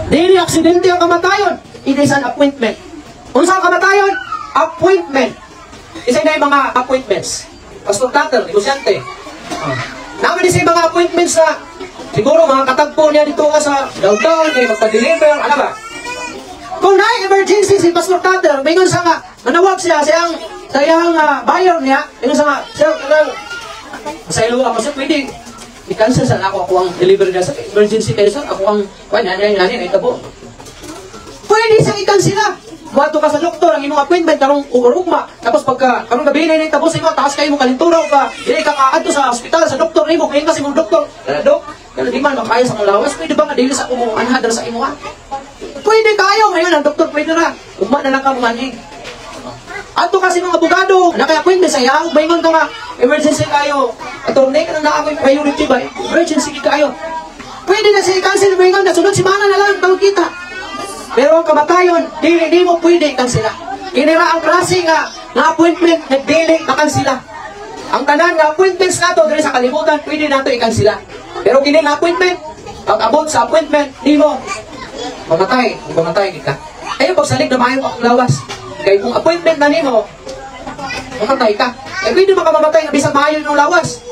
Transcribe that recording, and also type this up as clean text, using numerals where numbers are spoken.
Dili aksidente ang kamatayon. It is an appointment. Unsa ang kamatayon? Appointment. Isa na yung mga appointments. Pastor Tater, negosyante. Oh. Naman din sa mga appointments sa siguro mga katagpo niya dito nga sa downtown, kay magpa-deliver, ano ba? Kung na emergency si Pastor Tater, mingon sa nga, nanawag siya sa iyang buyer niya, mingon sa nga, "Sir, kanang, sa ilo ako, sir, pwede, i-cancel sa ako, ako ang delivery niya, sir, emergency kayo, sir, ako ang, kuan, yan, yan, yan, itabo." Pwede siyang i-cancel. Muadto ka sa doktor, ang imong appointment karong ugma. Tapos pagka karong gabi na tapos imo taas kayo mo kalinturaw ka, dili ka kaadto sa ospital sa doktor nimo, kay ka sa imong doktor. "Dala, dok, pero di man makaya sa akong lawas, pwede ba nga dili sa ako mo anha dara sa imo ha?" Pwede kayo ngayon ang doktor, "Pwede ra. Ugma na lang ka mumanhig." Adto kasi mga abogado, na kay appointment sa iya, maingon ka nga, "Emergency kayo. Attorney ka na ako priority ba? Emergency kayo." Pwede na siya i-cancel, maingon na sunod semana na lang tawag kita. Pero ang kamatayon, dili di mo pwede kansela. Kinira ang klase nga nga appointment na dili makansela. Ang tanan nga appointments nato diri sa kalibutan, pwede nato ikansela. Pero kini nga appointment, pag abot sa appointment nimo, mamatay, kung mamatay gid ka. Ayo pagsalig na maayo pa akong lawas. Kay kung appointment na nimo, mamatay ka. Eh pwede ba ka mamatay nga bisag maayo imong lawas?